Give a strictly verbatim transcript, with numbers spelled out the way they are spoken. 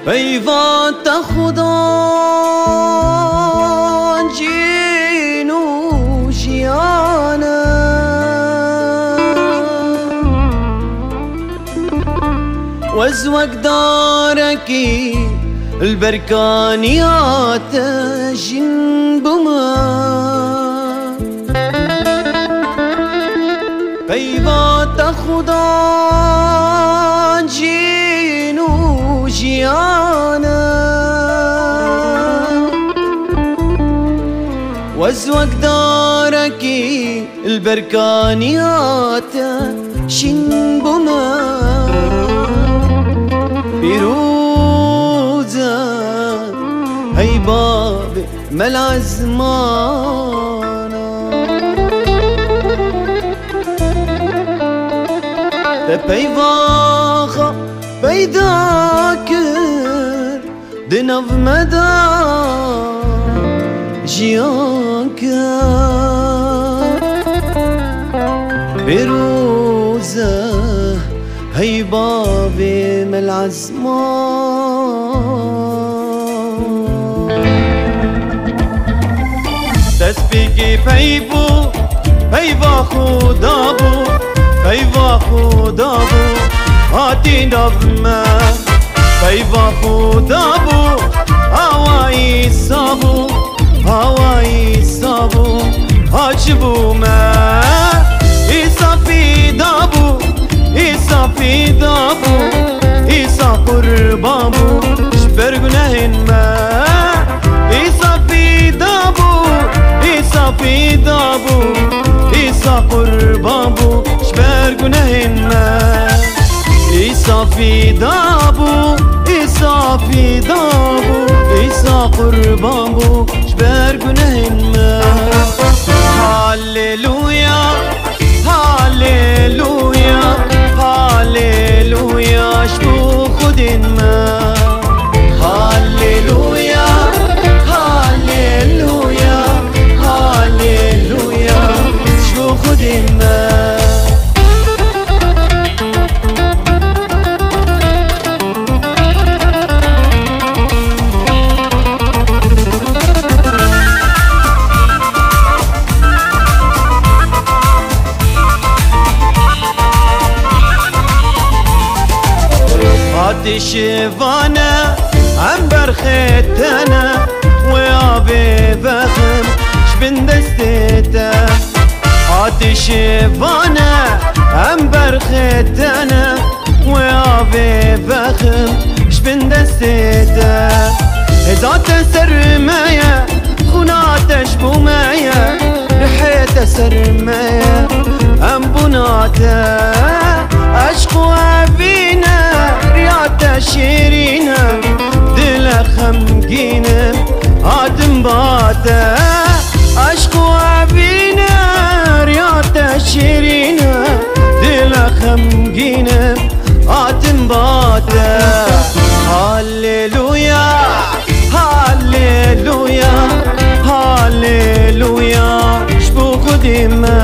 Peyva te xudan cîn û jiyan e. Wez wek darekî li ber kaniya te jîn bûme. Peyva te xudan cîn û jiyan e. Wez wek darekî li ber kaniya te şîn bûme. Pîroz e hey bavê mela zimana. Te peyva xwe peyda kir, di nav me de jiyan kir. Pîroz e hey bavê mela zimana. Destpêkê pey bû, peyva Xuda bû, peyva Xuda bû, hatî nav me. Peyva Xuda bû, awa Îsa bû, awa Îsa bû, ha çi bû me? Îsa fîda bû, Îsa fîda bû, Îsa qurban bû ji ber gunehên me. Îsa fîda bû, Îsa fîda bû, Îsa qurban bû ji ber gunehên me. Îsa fîda bû, Îsa fîda bû, Îsa qurban bû ji ber gunehên me. Haleluya, Haleluya, Haleluya, ji bo Xwedên me. Haleluya, Haleluya, Haleluya, ji bo Xwedên me. Hatî şivane, em berxê te ne, wê avê vexim ji bin destê te. Hatî şivane, em berxê te ne, wê avê vexim ji bin destê te. Hêza te ser me ye, xûna te ji bo me ye, rihê te ser me ye, em bona te. Eşq û evîn e, riya te şîrîn e, dile xemgîn e, hatim ba te. Eşq û evîn e, riya te şîrîn e, dile xemgîn e, hatim ba te. Haleluya, Haleluya, Haleluya, ji bo Xwedê me.